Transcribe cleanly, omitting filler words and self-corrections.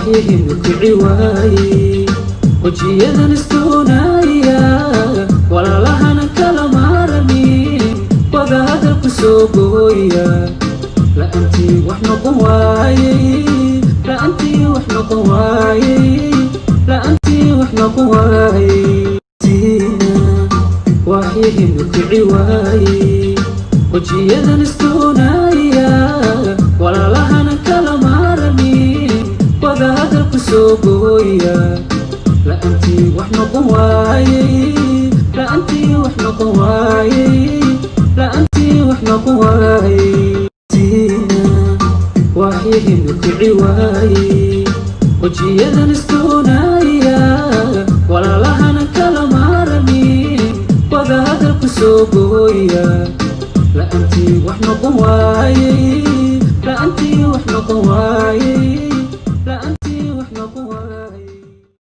Waxyihiinu kici waayey, wejiyadan istuunaya, walaalahana kala maarami, wada hadalku soo gooya. La'antii wax noqon waayey, la'antii wax noqon waayey, la'antii wax noqon waayey. Tiina waxyihiinu kici waayey, wejiyadan istuunaya, walaalahana kala maarami, wada hadalku soo gooya. La'antii wax noqon waayey, la'antii wax noqon waayey, la'antii wax noqon waayey. Tiina waxyihiinu kici waayey, wejiyadan istuunaya, walaalahana kala maarami, wada hadalku soo gooya. La'antii wax noqon waayey, la'antii wax noqon waayey.